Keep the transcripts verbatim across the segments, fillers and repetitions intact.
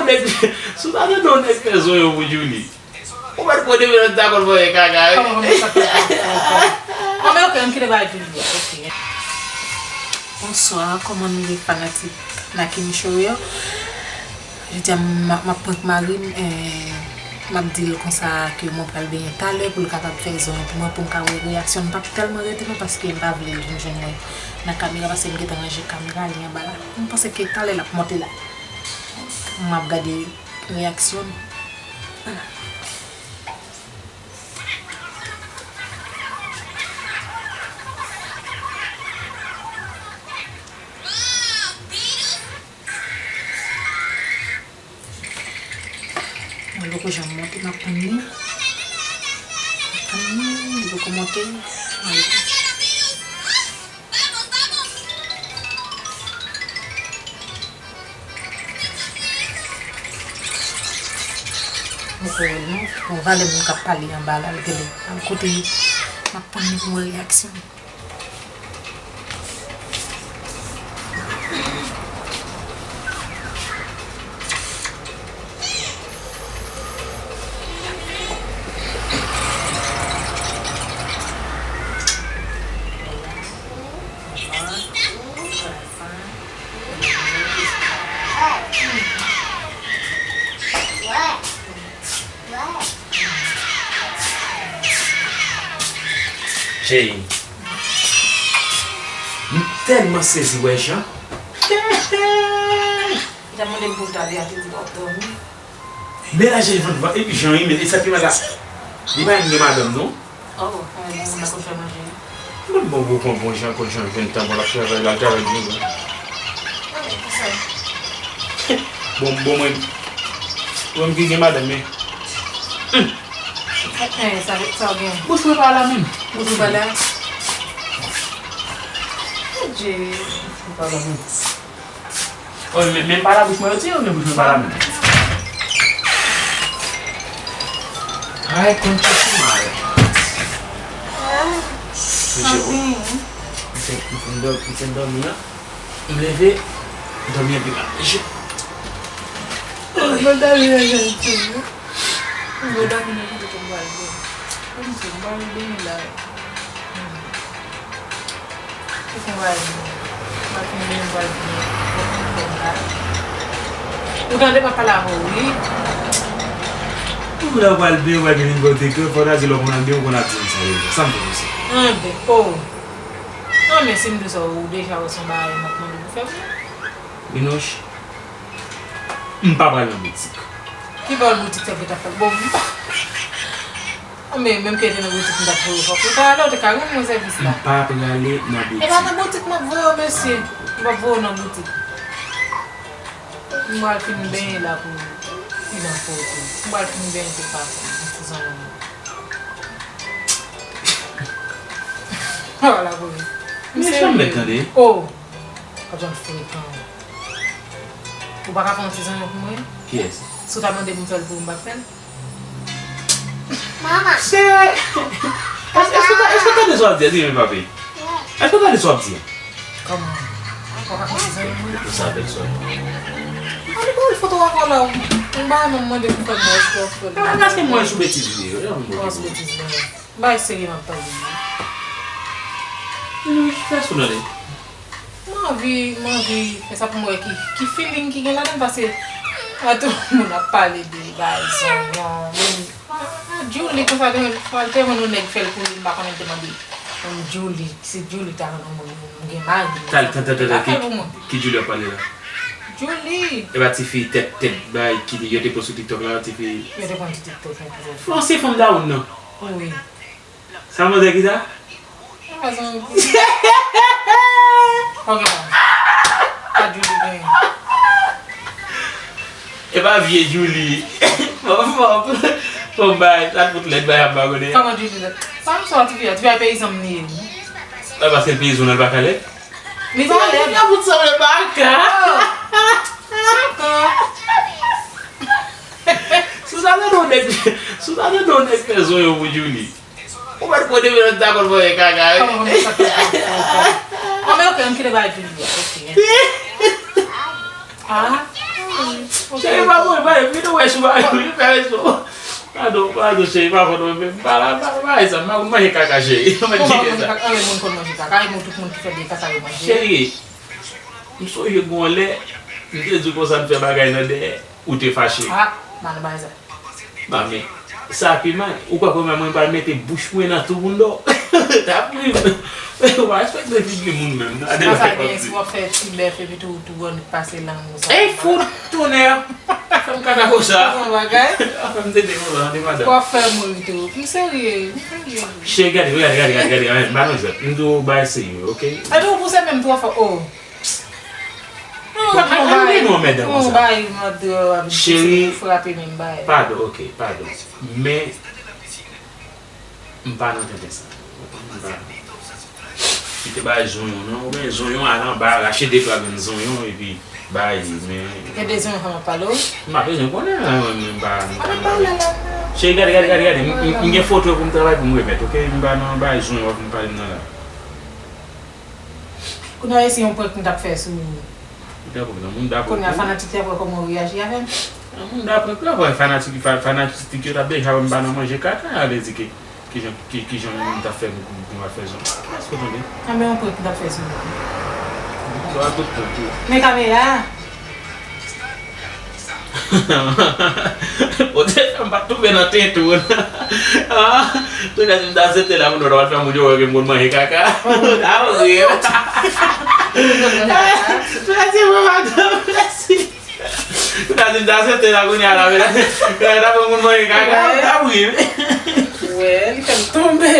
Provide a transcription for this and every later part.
Si w ta tande yon nèg fè zonyon pou Djouly, ou pa t konnen menaj ta konn voye kaka, wi. Kòman, kòman sa fè sa? Kòman, ok, m kite bay Djouly a, ok. Bonswa, kòman nou ye fanatik Nakim Show yo? Jodi a, m ap, m ap prank mari m, eh, m ap di l konsa ke mwen pral benyen talè pou l kapab fè zonyon pou mwen, pou m ka wè reyaksyon l. M p ap tèlman rete non, paske m pa vle l vin jwenn mwen nan kamera, paske m gentan ranje kamera li anba la. M panse ke talè l ap monte la. M ap gade reyaksyon l. Mwen poko janm monte, m ap tann li. M ap tann li, li poko monte. Mwen poko wè l non. Gon valè moun k ap pale anba la, l genlè al kote li. M ap tann li pou m wè reyaksyon l. Cheri, m tèlman sezi wè Jan. Li t ap mande m pou m ta vin, te di l ap dòmi. Men la, Jan, epi Jan, wi, men e sa ki mal la. Li pa menm gen madanm, non. Oh, oh, bon, moun nan konn fè manje. Mwen bon, bon, bon, bon, Jan, konn Jan, jwenn tan, bon, l ap travay, l ap travay byen, bon. Oh, kisa? Bon, bon, mwen, mwen ki gen madanm, men. Eh, eh, sa, sa w gen? Bouch mwen pa la menm. Bouch mwen pa la? Adje. Bouch mwen pa la menm. Oh, men, men pa la bouch mwen yo di, men bouch mwen pa la menm. Ay, konn chèche mal. Mesye, m fin, m fin dò-, m fin dòmi la. M leve, dòmi anpil la. Mesye. Mwen dòmi nan janm tou. Mwen dòmi nan kote m pral dòmi. Mwen di, mwen pral dòmi la. Ou konn bagay mwen. M pa fin vini, m pral vini. Ou tande m ap pale avè w, wi. Ou lè w pral byen, ou pral gen nimewo de kè, fò w ta di lè w konn al byen, ou konn ap di m sa deja. Sa m fè w sa? Anben, o. Anben, si m di w sa, ou deja wè se yon bagay m ap mande pou fè pou mwen. Minouch, m pa pral nan boutik. Ki bòl boutik sa ki t ap fè? Bon, m pa. Anben, menm ke te nan boutik m t ap voye w fòk ou ta ale, ou te ka rann mwen sèvis la. M pa prale nan boutik. E pa nan boutik m ap voye w, mesye. M p ap voye w nan boutik. M pral fin benyen la pou li nan foto. M pral fin benyen pou pase yon ti zanmi. Wala pou li. Men chanm mèt tande. Oh! Ap janm frekan. Ou pa ka fè yon ti zanmi pou mwen? Kiyès? Si w ta mande m pou m fè l pou ou, m p ap fè l? Manman. Se, èske, èske w ta, èske w tande sa w ap di a, di men papi? Èske w tande sa w ap di a? Kòman? Ou pa ka fè ti zanmi mwen? Ou sa bèl sòy. Ann pran foto avè w la. M pa renmen mande pou fè mwen, èske w ap fè l? Paske mwen sou betiz li ye, wi, mwen sou betiz li ye. M pa serye m ap pale. Wi, fè sou tande. M anvi, m anvi fè sa pou m wè ki, ki feeling ki gen ladan l, paske a tout moun ap pale de bagay zanyon, men, a, a, Djouly konsa, te, te rann yon nèg fè l pou li, m pa konnen l te mande yon Djouly, si Djouly ta rann yon moun, m gen mari, m ta fè l pou mwen. Ki, ki Djouly ap pale la? Djouly! E pa tifi tèt, tèt bay ki yo te post sou TikTok la, tifi. Yo te pran ti TikTok yon pou yo. Non, se fanm dawonn nan. Wi. Sa manzè ki sa? Mwen pa zanmi pou li. Ok, pa. Pa Djouly genyen. E pa vye Djouly. Fò, fò, fò m bay, sa fout lèd bay ap ba konnen. Kòman Djouly lèd? Sa m sòti fè, ti fè peyizan m li ye. E paske l peyizan l pa ka lèd? Li pa lèd. Sa fout sanble baka. Oh. Baka. Si w ta tande yon nèg, si w ta tande yon nèg fè zonyon pou Djouly. Ou pa t konnen menaj ta konn voye kaka, wi. Kòman, kòman sa fè kaka? Anben, ok, ann kite bagay Djouly a, ok. Ah, wi. Cheri, pa mwen, pa mwen, vin wè sou mari m, fè respè w. Padon, padon, cheri, pa fòt mwen menm. Pa la, pa la, pa la, sa, m pa konn manje kaka, cheri. Mwen di sa. Anyen moun konn manje kaka, e moun, tout moun ki fè de kaka yo manje. Cheri, m sonje gon lè, m te di w konsa m fè bagay nan dèyè, ou te fache. Ah, m pa nan bagay sa. Non, men, sa pi mal. Ou kwè kòman mwen pral mete bouch mwen nan tou moun do? T ap ri m. Ou pa respekte figi moun menm. Gade bagay w ap di. Si w ap fè ti bèf epi tou, tou grann pase lang ou sa. Ey, fout tonè! Fè m kaka konsa. Fè m tete konsa, tande madanm. W ap fè m ri tou. M serye, m serye. Cheri, gade, gade, gade, gade, gade, gade, m pa nan jwèt. M di w bay serye, oke? Epi w pouse menm twò fò, oh. Non, gade, gade, gade, non, mèt konsa. Cheri, frape menm bay. Padon, oke, padon. Men, m pa nan tenten sa. M pa. Kite bay zonyon, non. Ou gen zonyon, al anba, rache de twa grenn zonyon, epi bay li, men. Gen de zonyon sa m ap pale w? M pa bezwen konnen, non, mwen, mwen, m pa, m pa nan. Cheri, gade, gade, gade, gade. M, m, m gen foto pou m travay pou m remèt, oke? M pa nan bay zonyon w ap vin pale m nan la. Kounye a, e se yon prank m t ap fè sou ou. Ou t ap prank, non, moun t ap prank. Kounye a, fanatik yo ap wè kòman w reyaji avè m. Nan moun t ap prank la, wè, fanatik, fa-, fanatik yo t ap deja wè m pa nan manje kaka, a vle di ke, kijan, ki, kijan moun t ap fè m pou, pou m ap fè zon. Kiyès ou tande? Anben, yon prank m t ap fè sou ou. Sa a tout prank yo. Men kamera a. Ou te fè m pa t tonbe nan tenten w. Ah, kounye a si m ta sete la, moun yo ta pral fè moun yo wè ke m konn manje kaka. Ah, wi. Mèsi pou madanm, mèsi. Kounye a si m ta sete la, kounye a la, men la, la, ta pran moun manje kaka, ah, wi. Wè, li fè m tonbe.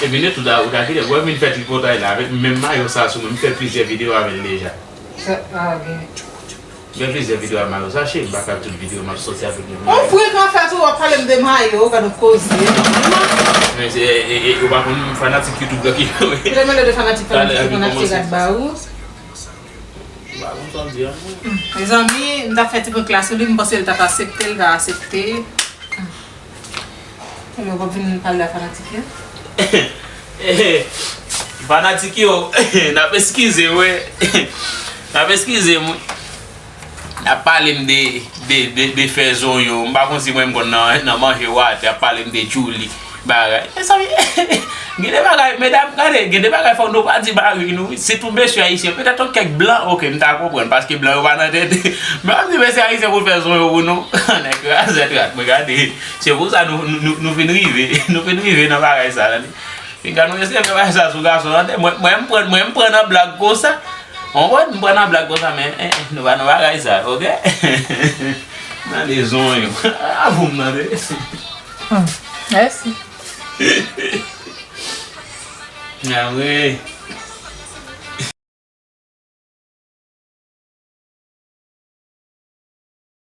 Epi nou tout a, ou ta kite, wè, vin fè tripotay la, avèk menm mayo sa sou mwen, m fè plizyè videyo avè l deja. Sa, ah, gen. Gen plizyè videyo a mayo sa, cheri, m pa ka tout videyo m ap sòti avèk moun. On prank an fèt ou w ap pale m de mayo, gad on koze. Men se, e, e, e, ou pa konn fanatik YouTube la ki. Ou te mele de fanatik, fanatik ki konn achte rad ba ou. M pa konn sa w di a, non. Mezanmi, m t ap fè ti prank la sou li, m panse l t ap aksepte, l pa aksepte. Ebyen, w ap vin pale a fanatik yo? Fanatik yo, n ap eskize, wi. N ap eskize m, wi. N ap pale m de, de, de, de fè zonyon. M pa konn si mwen m konn nan, nan manje watè, y ap pale m de Djouly, bagay. Mezanmi, gen de bagay, medam, gade, gen de bagay fò nou pa di mari nou, wi. Sitou mesye ayisyen, petèt yon kèk blan, oke, m ta konprann, paske blan yo pa nan tenten. Men ap di mesye ayisyen pou l fè zonyon pou nou. Nèg krazèt rat, mwen gade. Se pou sa nou, nou, nou, nou vin rive, nou vin rive nan bagay sa, tande. Pinga nou eseye fè bagay sa sou gason, tande. Mwen, mwen, m pran, mwen, m pran nan blag konsa. Ou konprann? M pran nan blag konsa, men, eh, eh, nou pa nan bagay sa, oke? Nan lezon yo. A pou m tande. Hmm, mèsi. Ah, wi.